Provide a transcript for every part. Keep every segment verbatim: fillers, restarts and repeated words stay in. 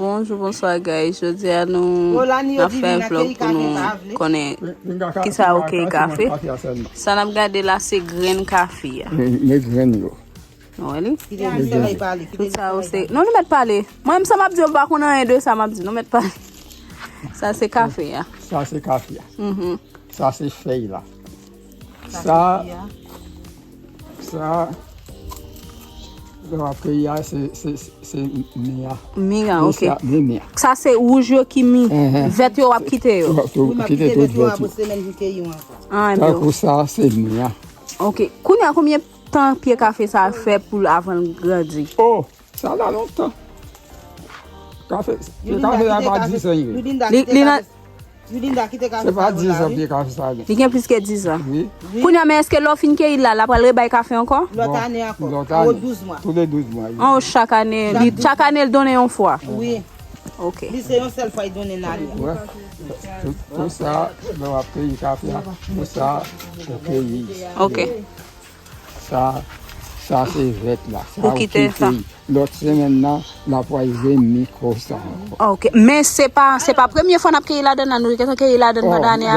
Bonjou, bonswa guys. Jodi a nou n ap fè vlog pou nou konnen kisa yo kreye kafe. Sa n ap gade la se grenn kafe a. Men grenn yo. Ou wè li? Tout sa yo se. Non, nou mèt pale. Mwen menm sa m ap di, yo pa konn anyen de sa m ap di. Nou mèt pale. Sa se kafe a. Sa se kafe a. Mhm. Sa se fèy la. Sa, sa, lè w ap keyi a, se, se, se, se mi a. Mi a, ok. Mi a, mi a. Sa se wouj yo ki mi. Vèt yo w ap kite yo. Wi, m ap kite vèt yo, apre semèn pou keyi yo ankò. Tankou sa, se mi a. Ok. Kounye a, konbyen tan pye kafe sa a fè pou l avan l grandi? Oh, sa la lontan. Kafe, kafe la pa dizan ye. Li, li nan Yulinda, kite kafe sa yo la, wi. Se pa dizan pye kafe sa gen. Li gen plis ke dizan. Wi. Kounye a, men èske lè w fin keyi l la, l ap al rebay kafe ankò? Lòt ane ankò. Lòt ane. Anwo douz mwa. Tou le douz mwa, wi. Anwo chak ane, li, chak ane l donnen yon fwa. Wi. Ok. Li se yon sèl fwa l donnen nan ane a. Wi. Pou, pou sa, lè w ap keyi kafe a, pou sa, ou keyi. Ok. Sa, sa se vèt la. Sa ou kite sa. Lòt semèn nan, l ap rive mi konsa ankò. Ok. Men se pa, se pa premye fwa n ap keyi ladann nan, nou gentan keyi ladann pandan ane a.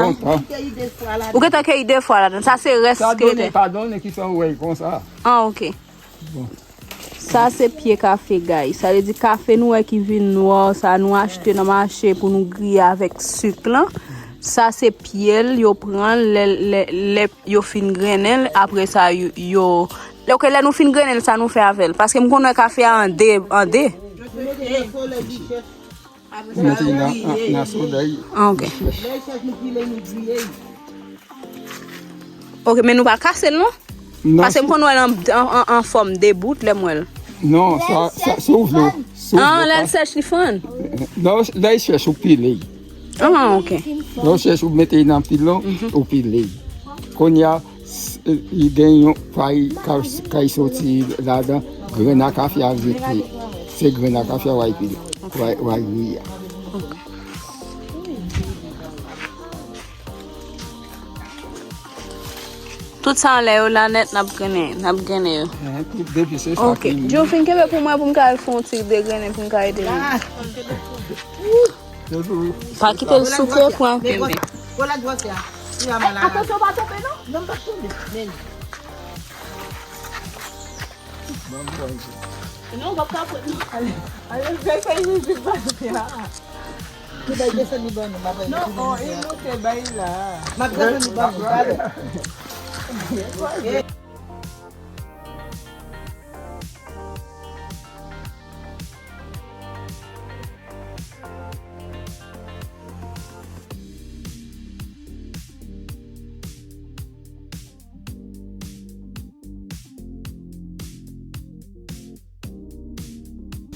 Ou gentan keyi de fwa ladann. Sa se rès ki rete. Sa donnen, pa donnen, ki fè ou wè l konsa. Ah, ok. Bon. Sa se pye kafe, guys. Sa vle di kafe nou wè ki vin nwa, sa nou achte nan mache pou nou griye avèk sik lan. Sa se pye l, yo pran l, lè, lè, lè yo fin grennen l, apre sa, yo, yo, ok, lè nou fin grennen l, sa nou fè avè l? Paske m konn wè kafe a an de, an de. Ou mete nan solèy. Ah, ok. Ok, men nou pa kase l, non? Non. Paske m konn wè l an, an, an, an fòm debout, lè m wè l. Non, sa, sa, si w vle, si w vle. Ah, lè l sèch, li fann. Non, lè l sèch, ou pile. Ah, ok. Lè w sèch, ou mete nan pilon, ou pile. Kounye a, s-, li gen yon pay k ap, k ap soti ladan, grenn a kafe a vin pile. Se grenn a kafe a w a pile. W a, w a griye a. Tout sa anlè yo la nèt, n ap grennen, n ap grennen yo. Tout depi se sa ki. Ok. Joe, fin kenbe pou mwen pou m ka al fè yon ti degrennen pou m ka ede nou. Pa kite l souke, pran kenbe. Atansyon, pa tonbe non. Non, m pa tonbe. Men. Non, w ap ka pran non. Ale, ale, fè, fè, fè, fè, fè. Ki bay desann li ban nou, m ap bay. Non, oh, e nou te bay la. M ap desann li ban nou, talè.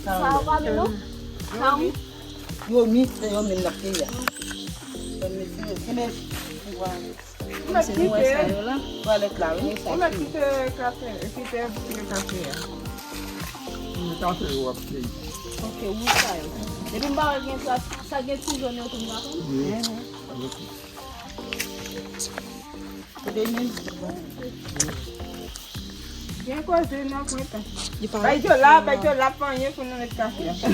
Sa yo pa mi non? Sa yo mi? Yo mi, se yo menm n ap peye a. Yo mi, se yo. Kenbe pouvwa. Ou mèt kite. Twalèt la, wi. Ou mèt kite kafe, kite bouteyi kafe a. Kite kafe yo ap peye. Ok, ou sa yo. Depi m pa wè gen sa, sa gen ti jòn yo tou m pa konn. Wi. Mhm. Ok. Gen koze nan kwen tan. Bay Jola, bay Jola panyen pou nou met kafe a. Li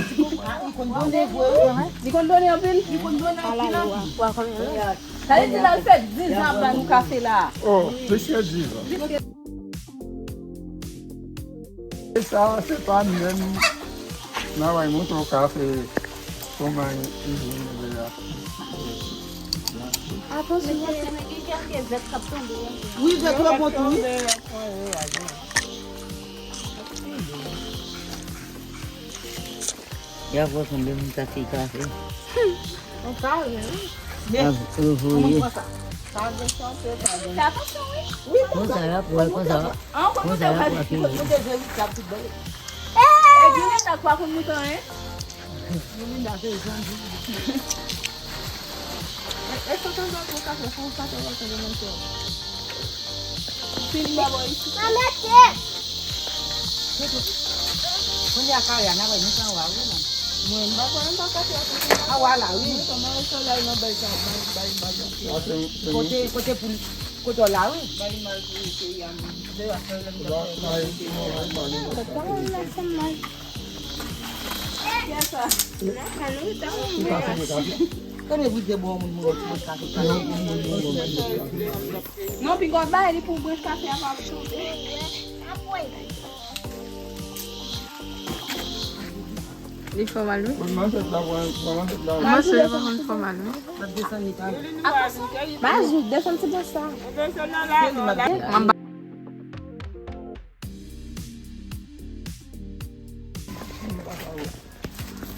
konn donnen vre wi. Li konn donnen anpil. Li konn donnen anpil. Sa vle di l al fè diz an ap ba nou kafe la. Oh, plis ke diz an. E sa, se pa menm. Nan wè, montre w kafe, kòman li vin la. Atansyon. Wi, vèt yo bon tou, wi. Y ap wè konbyen moun k ap fè kafe. Yon kare, wi. Men, kòman pran sa? Sa gen chante, sa gen. Fè atansyon, wi. Wi, konsa. Konsa y ap wè, konsa. An, konn moute, konn moute, wi, k ap tout bon. E, Julieta, kwa konn moute, en? Julieta, se jan di. E, e, sa tanzantan, sa fè, fè, sa tanzantan, de moun fè. Fin bò isi. Mwen mete. Kounye a kare a, n a wè nou san wa wi la. Mwen m pa kwè m pa ka fè ankò. A wa la wi. Mwen kòman yo solèy nan bay sa, bay, bay, bay. Kote, kote pou, kote w la wi. Bay mal pou peyi a menm. Se yo ap fè lè m ta fè mal pou peyi a. Kiyès sa? Ou pa fè kafe? Konnen pou di bon moun moun ti kafe. Non, pi gòd la, li pou branch kafe a pa tonbe. Li fè mal, wi. Manchèt la, manchèt la. Manchèt la pa konn fè mal, wi. Mazou, desann ti bò sa. Anba.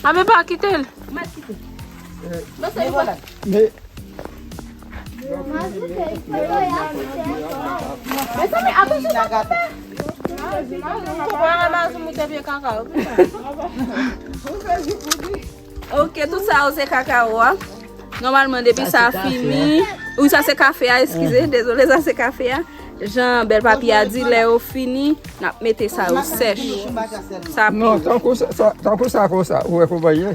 Abe pa kite l. Mwen kite. Mwen se li. Mezanmi, atansyon, pa kanpe. Ou pa wè Mazou moute pye kaka yo. Ok, tout sa yo se kaka yo a. Nòmalman, depi sa fini, wi, sa se kafe a, eskize, dezole, sa se kafe a. Jan bèl papi a di, lè yo fini, n ap mete sa yo sèch. Sa Non, pil. Tankou sa, sa, tankou sa konsa, ou wè kòman ye?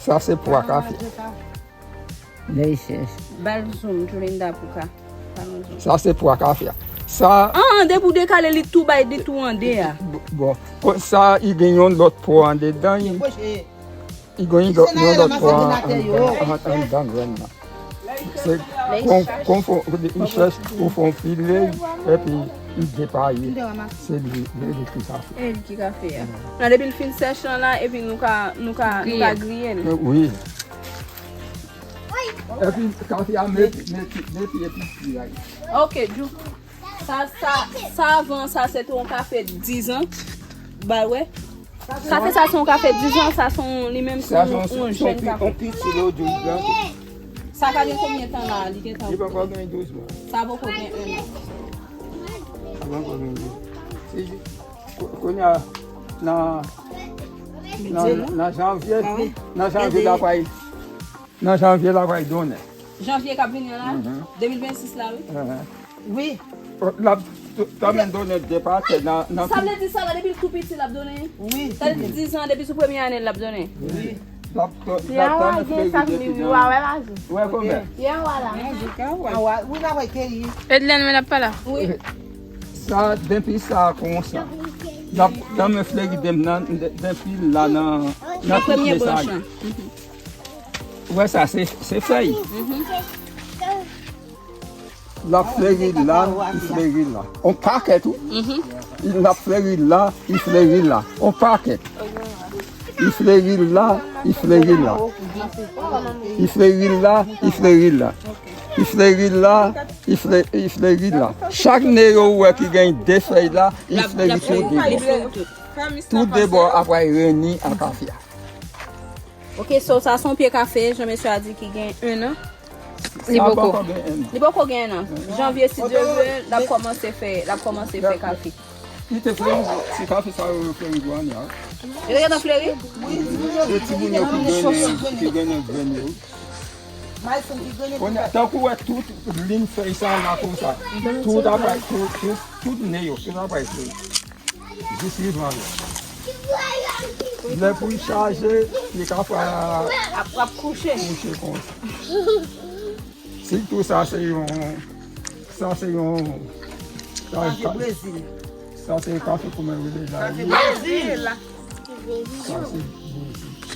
Sa se pwa kafe. Lè sèch. Ba l zoom, Julinda, pou ka. Ba nou zoom. Sa se pwa kafe a. Sa Ah, depi w dekale li tou bay, li tou an de a. Bon, kon sa, li gen yon lòt pwa andedan, li, li gen yon lòt, yon lòt pwa an, an, anndan grenn nan. Se kon, kon fò, li chèch pou fè yon file, epi li depaye. Se li, li, li ki kafe. E li ki kafe a. Nan depi l fin sèch lan la, epi nou ka, nou ka, nou ka griye l. Wi. Epi kafe a met, met, met epi fri a. Ok, Djou. Sa, sa, sa avan, sa se te yon kafe dizan. Ba wè. Kafe sa se yon kafe dizan, sa se yon, li menm se yon, yon jèn kafe. Sa ka gen konbyen tan la? Li gen tan. Li poko gen douz mwa. Sa poko gen en an. Li poko gen douz. Se jis, ko-, kounye a, nan, nan, nan janvye, nan janvye la pral, nan janvye la pral donnen. Janvye k ap vini an la? Mhm. De mil vennsis la, wi. Mhm. Wi. L ap t-, tanmen donnen de pakèt nan, nan Sa vle di sa la, depi l tou piti, l ap donnen? Wi. Sa vle di dizan, depi sou premye ane, l ap donnen? Wi. L ap t-, l ap tanmen fleri depi nan. Wè konbyen? Wi, n ap wè keyi. Edlène, men l ap pale. Wi. Sa, depi sa konsa. L ap tanmen fleri depi nan, depi la nan, nan premye branch lan. Ou wè sa, se, se fèy. Mhm. L ap fleri la, li fleri la. On pakèt, wi. Mhm. L ap fleri la, li fleri la. On pakèt. Li fleri la, li fleri la. Li fleri la, li fleri la. Li fleri la, li fle-, li fleri la. Chak ne yo ou wè ki gen de fèy la, li fleri tou de bò. Tou de bò ap pral reyini ak afè a. Ok, so sa se yon pye kafe, jan mesye a di, ki gen en an. Li poko. Li poko gen en an. Janvye, si Dye vle, l ap kòmanse fè, l ap kòmanse fè kafe. Li te fleri, se kafe sa yo fleri pou ane a. Li te gentan fleri? Se timoun yo ki gen, ki gen nan grenn yo. Kounye a, tankou wè tout lin fèy sa la konsa. Tout apay, tout, tout, tout ne yo, tout apay fleri. Jis li vale. Lè pou l chaje, li ka fè ap, ap kouche. Kouche konsa. Sitou sa se yon, sa se yon, sa, kafe Brezil. Sa se kafe kòman yo rele la. Kafe Brezil. Sa se Brezil.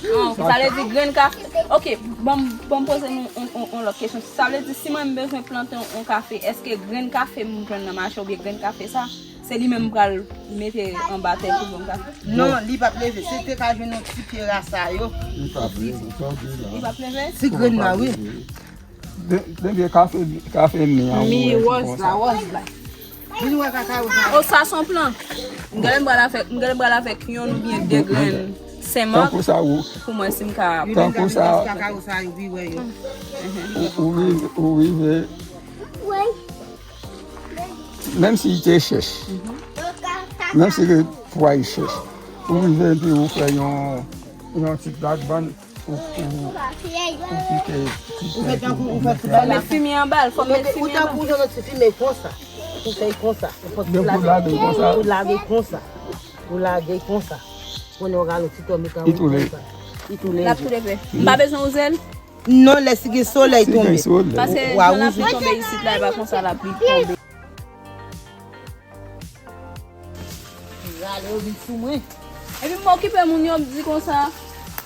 Oh, sa vle di grenn kafe. Ok, bon, bon, poze nou yon, yon, yon lòt kesyon. Sa vle di si mwen m bezwen plante yon, yon kafe, èske grenn kafe m jwenn nan mache oubyen grenn kafe sa? Se li menm pral mete anba tè pou bon kafe. Non, li p ap leve. Se te ka jwenn yon ti pye rasa yo. Li p ap leve, sa w di la. Li p ap leve? Ti grenn nan, wi. De, de, de kafe, kafe mi an. Mi wòz la, wòz la. Vin wè kakao sa. Oh, sa se yon plan. M genlè m pral avèk, m genlè m pral avèk yonn oubyen de grenn senmak. Tankou sa ou. Pou mwen, si m ka. Tankou sa. Kakao sa, yo pi wè yo. Ou, ou rive, ou rive. Menm si li te chèch, menm si li pwa li chèch, ou rive epi ou fè yon, yon ti plak bann, ou, ou, ou kite ti. Ou fè tankou, ou fè ti bagay la. Fòk met fime anba l, fòk met fime anba l. Ou tankou yon ti fime konsa. Ou fè konsa. Ou fòk lave konsa. Ou lave konsa. Ou lage konsa. Konnen w rale yon ti tò met anwo konsa. Li tou leve. L ap tou leve. M pa bezwen wouze l? Non, lè si gen solèy tonbe. Si gen solèy. Paske jan l ap tonbe isit la, e pa konsa l ap tonbe. Rale yo vin sou mwen. Epi m okipe moun yo, m di konsa,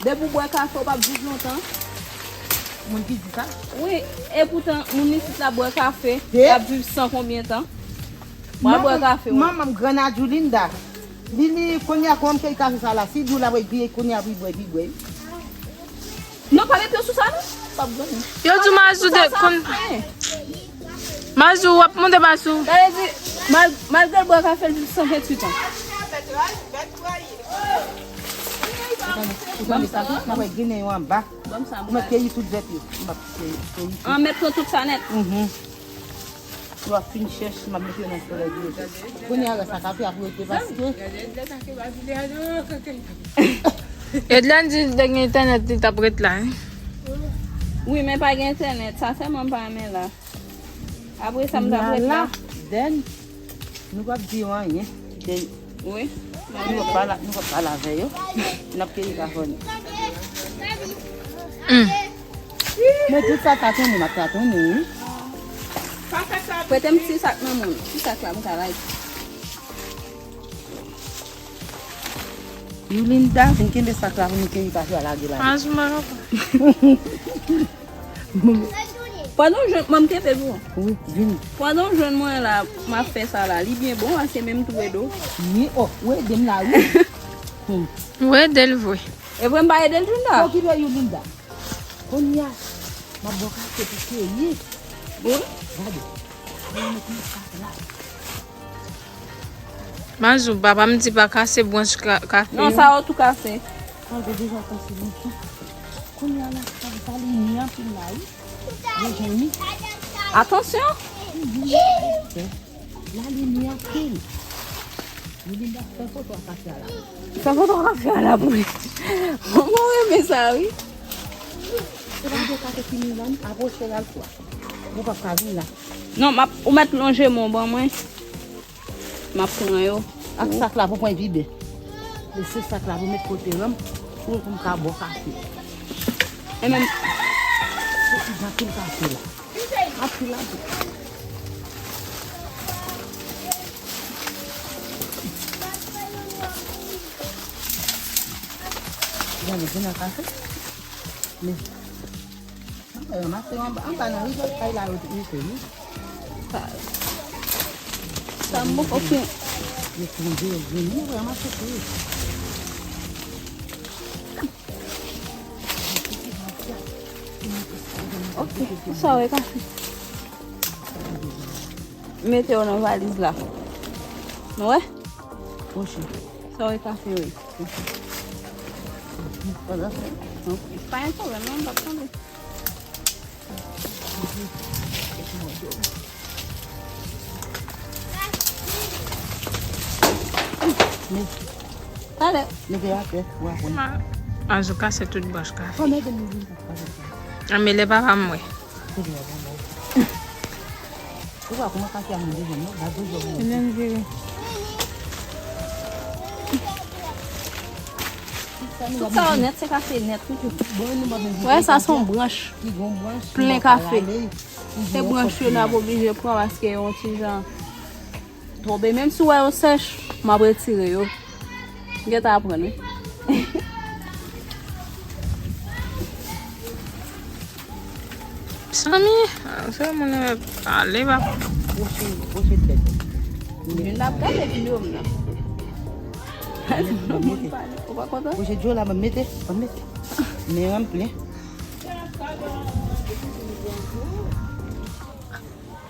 depi w bwè kafe, w p ap viv lontan. Moun ki di sa? Wi, e poutan, moun isit la bwè kafe, y ap viv san konbyen tan? Mwen bwè kafe, wi. Manman m, Grann Adjoulinda, li, li, kounye a, kòman m ke kafe sa la? Si di w la, wi, pi, kounye a, pi bwè, pi bwè. Non, pa met yo sou sa, non. P ap grann. Yo di Mazou de konn. Mazou, w ap monte Mazou. Sa vle di, mal-, malgre l bwè kafe, l viv san venntuit an. Ou tande, ou tande sa, wi? N ap wè ginen yo anba. Ou mèt keyi tout vèt yo. M ap keyi, keyi tout. An mèt pran tout sa nèt. Mhm. Lè w ap fin chèch, m ap mete yo nan solèy pou yo. Kounye a, sa kafe ap rete paske. Edlène di l te gen entènèt, li t ap ret la, wi. Wi, men pa gen entènèt. Sa sèlman m pa renmen la. Apre sa, m t ap ret la. Then, nou p ap di yo anyen. Wi. Nou p ap pale, nou p ap pale avè yo. N ap keyi kafònè. Mm. Men tout sa tatonnen, m ap tatonnen, wi. Prete m ti sak nan men w. Ti sak la, m ka lage. Youlinda, vin kenbe sak la pou nou keyi kafe a lage la. Anj, m pa kapab. Pandan w jwenn, ban m kenbe l pou ou. Wi, vini. Pandan w jwenn mwen la, m ap fè sa la. Li byen bon, paske menm tou edo. Wi, o, ou ede m la, wi. Hmm. Ou ede l vre. E vre m pa ede l, Linda? Okipe Youlinda. Kounye a, m ap bò kafe pou keyi. Wi. Gade. Mwen met yon sak la. Mazou, papa m di pa kase branch ka-, kafe yo. Non, sa yo tou kase. Sa yo deja kase lontan. Kounye a la, sa, sa limyè anpil la, wi. Mezanmi. Atansyon! La limyè anpil. Melinda, fè foto a kafe a la. Fè foto a kafe a la pou li. Mwen renmen sa, wi. Se pa de kafe fini la, non, apwoche l al fwa. Ou p ap ka vin la. Non, m ap, ou mèt lonje men w ban mwen. M ap pran yo. Ak sak la pou pran vide. E se sak la pou met kote ranm pou, pou m ka bò kafe. E menm. Anpil kafe la. Anpil, anpil. Gade, vin nan kafe. Men. Mwen ranmase anba, anba nan rijòt kay la yo te mete, wi. Sa, sa m poko fin. Yo tonbe, yo vini, mwen ranmase tou. Ok, sa w ka fè. Mete yo nan valiz la. Nou wè? Poche. Sa w ka fè, wi. Pandan se tan. Ok. Pa gen pwoblèm, non, m p ap tande. Talè. Mete atè, w a konn. Anjou kase tout branch kafe. Anmele papa m wè. Ou pa kòman kafe a moun devan non, gade jan moun. Menm vire. Tout sa yo nèt, se kafe nèt, wi. Wè, sa se yon branch plen kafe. Se branch yo n ap oblije pran paske yon ti jan tonbe. Menm si w wè yo sèch, m ap retire yo. Gentan aprann, wi. Zanmi, se moun yo pale, pa. Pwoche, pwoche tèt. Youn ap gade videyo m nan. Ou pa kontan? Pwoche djo la, ban m mete, ban m mete. Men an m plen.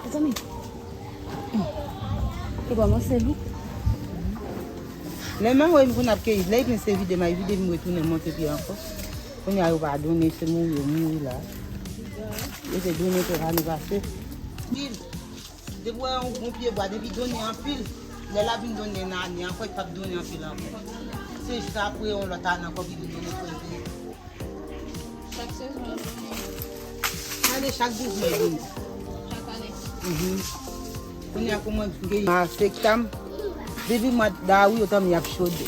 Mezanmi. E kòman se lou? Lè m a wè m konn ap keyi, lè epi m se vide, m a vide m retounen monte pye ankò. Kounye a yo pa donnen, se mouri yo mouri la. Yo te donnen kèk ane pase. Pil. Depi w wè yon bon pye bwa, depi donnen anpil, lè l ap vin donnen nan ane ankò, li p ap donnen anpil ankò. Se jis apre yon lòt ane ankò ki vin donnen premye. Chak sezon yo donnen. Ane chak douz mwa yo donnen. Chak ane. Mhm. Kounye a kòman m gen a septanm, depi mwa dawou yo tanmen y ap chode.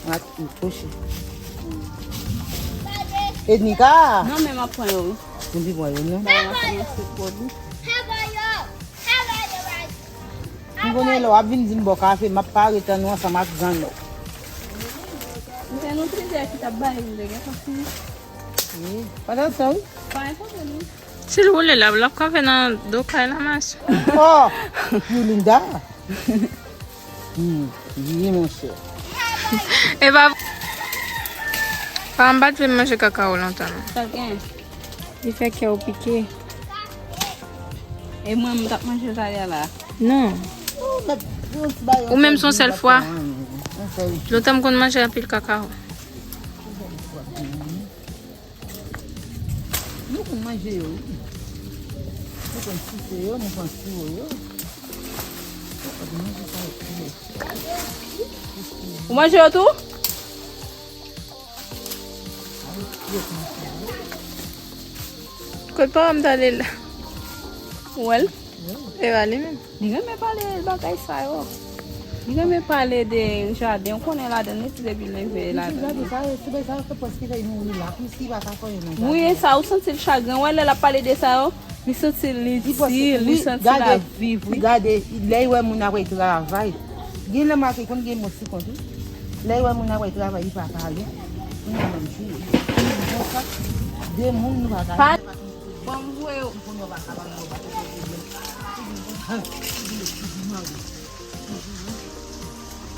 Mwa out, pwochen. Ednika. Non, men m ap pran yo, wi. Ou di pran yo, non? Bagay la kòmanse twò dous. M konnen lè w ap vin di m bò kafe, m ap pare tann ou ansanm ak zanmi w. Plizyè ki t ap bay li, lè gen konfini. Wi. Pandan tan, wi. Pa enpòte nou. Si l woule la, l ap kanpe nan do kay la, mas. Oh! Yolinda! Hmm, wi, monchè. E pa. Pa m pa t vle manje kakao lontan, non. Sa gen. Li fè kè w pike. E mwen, m t ap manje talè la. Non. Ou menm se yon sèl fwa. Lontan m konn manje anpil kakao. Nou konn manje yo, wi. Nou konn sise yo, nou konn siwo yo. Nou konn manje sa yo tou. Ou manje yo tou? Kot pa m t ale la? Ou wè l? E pa li menm. Li renmen pale bagay sa yo. Li renmen pale de jaden. Ou konnen ladan li, si depi leve ladan. Gade sa yo, se bagay sa yo fè pwès ki fè mouri la. Kòmsi li pa ka fè anyen nan Mouye sa, ou santi l chagren. Wè lè l ap pale de sa yo, li santi l itil, li santi l ap viv, wi. Gade, lè l wè moun ap travay. Gen lè make konn gen mò si kont, wi. Lè l wè moun ap travay, li pa pale. Moun nan menm chou. Konsa, de moun nou pa ka. Bon, m voye w.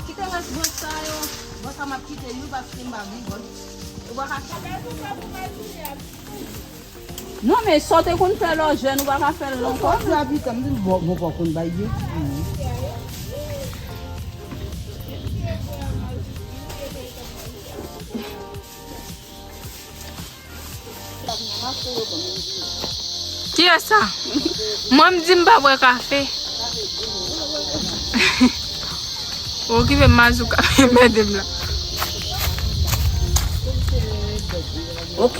Kite rès bwòs sa yo. Bwòs sa m ap kite yo paske m pa gen bwòs. Ou pa ka. Non, men sa w te konn fè lè w jèn, ou pa ka fè l ankò. Sa di abitan, m di, bon, bon, pa konn bay yo. Kiyès sa? Mwen m di m pa bwè kafe. Ou okipe m mazouka mède m la. Ok.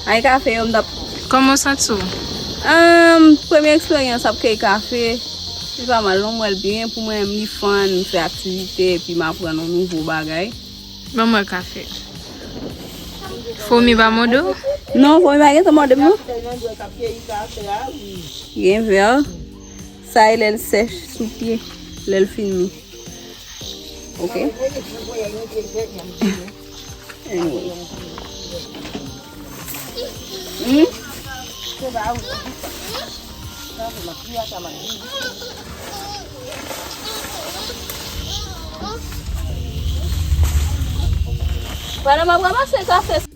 Ay kafe yo m t ap. Kòman w santi w? Um, premye eksperyans ap kèy kafe. Li pa mal non, m wè l byen. Pou mwen, m li fann, m fè aktivite, epi m aprann yon nouvo bagay. Ban mwen kafe. Fomi pa mòde w? Non, fomi pa gentan mòde m non. Gen vè. Sa e lè l sèch sou pye. Lè l fin mi. Ok. Anyway. Hmm? Pandan m ap ranmase kafe.